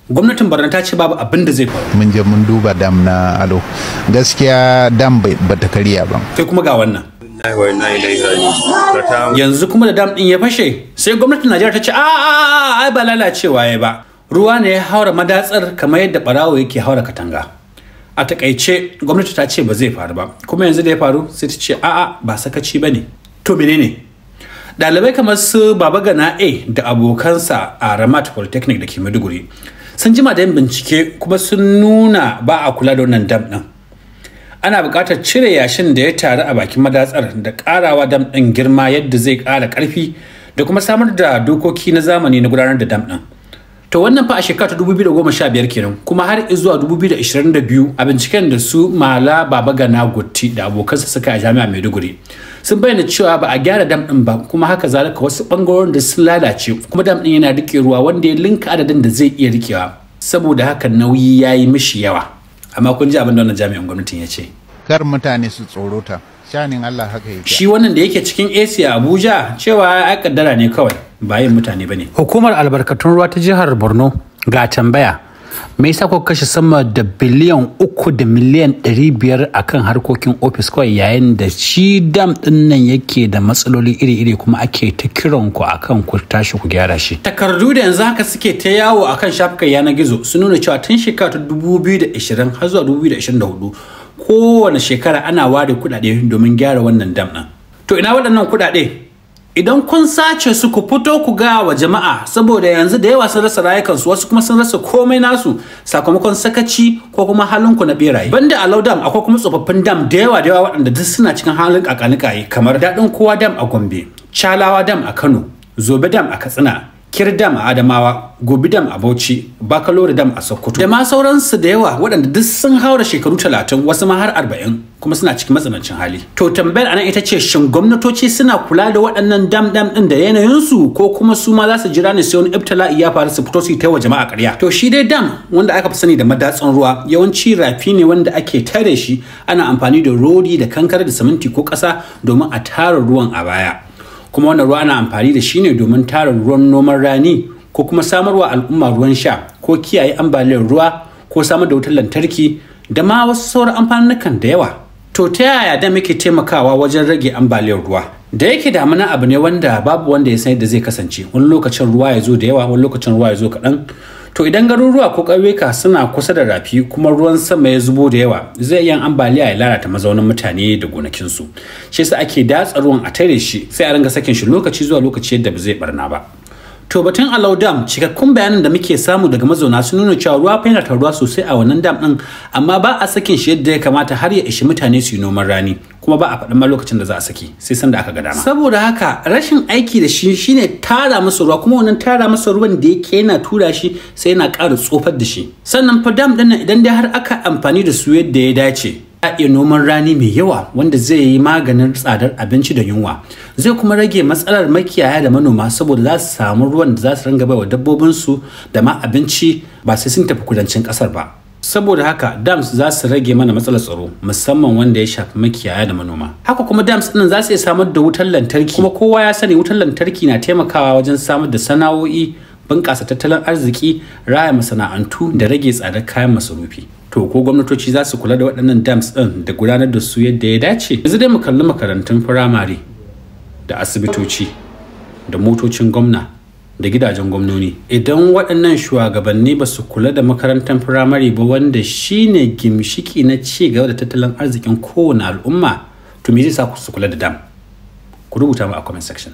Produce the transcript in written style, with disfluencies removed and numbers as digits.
Gwamnatin Borno ta ce babu abin da zai faru. Mun je mun duba dam na Alo, gaskiya dam bata karya ba. Sai kuma ga wannan. Yanzu kuma da dam din ya fashe, sai gwamnatin Najeriya ta ce a a ai ba lalacewa ya ba. Ruwa ne ya haura madatsar kamar yadda barawo yake haura katanga. A takaice gwamnati ta ce ba zai faru ba, kuma yanzu da ya faru sai ta ce a'a ba sakaci ba ne. To menene? Ɗalibai kamar su Baba Gana A da abokansa a Ramat Polytechnic da ke Maiduguri sun jima da yin bincike kuma sun nuna ba a kula da wannan dam ɗin. Ana buƙatar cire yashin da ya taru a bakin madatsar da ƙarawa dam ɗin girma yadda zai ƙara ƙarfi da kuma samar da dokoki na zamani na gudanar da dam ɗin. To wannan fa a shekara ta 2015 kenan, kuma har zuwa 2022 a binciken da su Mala Baba Gana Gutti da abokansa suka a jami'a Maiduguri sun bayyana cewa ba a gyara dam ɗin ba, kuma haka zalika wasu bangarorin da sun lalace, kuma dam ɗin yana rike ruwa wanda ya linka adadin da zai iya rikewa, saboda haka nauyi ya yi mishi yawa. Amma kun ji abin da wannan jami'an gwamnatin ya ce. Kar mutane su tsorota, shanin Allah haka yake. Shi wannan da yake cikin AC a Abuja cewa ya kaddara ne kawai, ba yin mutane bane. Hukumar albarkatun ruwa ta jihar Borno ga tambaya. Me yasa kuka kashe sama da 3.5 biliyan akan harkokin ofis kawai, yayin da shi dam din nan yake da matsaloli iri-iri kuma ake ta kiran ku akan ku tashi ku gyara shi? Takardu da yanzu haka suke ta yawo akan shafukan yanar gizo sun nuna cewa tun shekara ta 2020 har zuwa 2024 kowane shekara ana ware kuɗaɗe domin gyara wannan dam ɗin. To ina waɗannan kuɗaɗe? Idan kun sace su, ku fito ku ga wa jama'a, saboda yanzu da yawa sun rasa rayukansu, wasu kuma sun rasa komai nasu sakamakon sakaci ko kuma halinku na beraye. Banda Alau Dam, akwai kuma tsofaffin dam da yawa da yawa waɗanda duk suna cikin halin kakanikaye, kamar Daɗin Kowa Dam a Gombe, Chalawa Dam a Kano, Zobe Dam a Katsina, Kir Dam a Adamawa, Gobi Dam a Bauchi, Bakalore Dam a Sokoto, da ma sauransu da yawa waɗanda duk sun haura shekaru 30, wasu ma har 40, kuma suna cikin matsanancin hali. To tambayar anan ita ce, shin gwamnatoci suna kula da waɗannan dam dam ɗin da yanayinsu, ko kuma su ma za su jira ne sai wani ibtila'i ya faru su fito su yi ta wa jama'a ƙarya? To shi dai dam, wanda aka fi sani da madatsan ruwa, yawanci rafi ne wanda ake tare shi, ana amfani da rodi da kankare da siminti ko ƙasa domin a tara ruwan a baya. Kuma wannan ruwa ana amfani da shi ne domin tara ruwan noman rani, ko kuma samarwa al'umma ruwan sha, ko kiyaye ambaliyar ruwa, ko samar da wutar lantarki, da ma wasu sauran amfanukan da yawa. To ta yaya dam yake taimakawa wajen rage ambaliyar ruwa? Da yake damina abu ne wanda babu wanda ya san yadda zai kasance, wani lokacin ruwa ya zo da yawa, wani lokacin ruwa ya zo kaɗan. To idan garuruwa ko ƙauyuka suna kusa da rafi kuma ruwan sama ya zubo da yawa, zai iya ambaliya ya lalata mazaunin mutane da gonakinsu. Shi yasa ake datsa ruwan a tare shi, sai a ringa sakin shi lokaci zuwa lokaci yadda ba zai barna ba. To batun Alau Dam, cikakkun bayanan da muke samu daga mazauna sun nuna cewa ruwa fa yana taruwa sosai a wannan dam din, amma ba a sakin shi yadda ya kamata har ya ishi mutane su yi noman rani, kuma ba a faɗin ma lokacin da za a saki sai sanda aka ga dama. Saboda haka rashin aiki da shi shine tara masa ruwa, kuma wannan tara masa ruwan da yake yana tura shi sai yana ƙara tsofar da shi. Sannan fa dam din nan, idan dai har aka amfani da su yadda ya dace, a iya noman rani mai yawa wanda zai yi maganin tsadar abinci da yunwa, zai kuma rage matsalar makiyaya da manoma, saboda za su samu ruwan da za su ringa baiwa dabbobinsu da ma abinci, ba sai sun tafi kudancin kasar ba. Saboda haka dams za su rage mana matsalar tsaro, musamman wanda ya shafi makiyaya da manoma. Haka kuma dams ɗin za su iya samar da wutar lantarki, kuma kowa ya sani wutar lantarki na taimakawa wajen samar da sana'o'i, bunƙasa tattalin arziki, raya masana'antu da rage tsadar kayan masarufi. To ko gwamnatoci za su kula da waɗannan dams ɗin da gudanar da su yadda ya dace? Yanzu dai mu kalli makarantun firamare da asibitoci da motocin gwamna da gidajen gwamnoni. Idan waɗannan shugabanni ba su kula da makarantar firamare ba, wanda shine gimshiki na ci gaba da tattalin arzikin kowane al'umma, to me zai sa su kula da dam? Ku rubuta mu a comment section.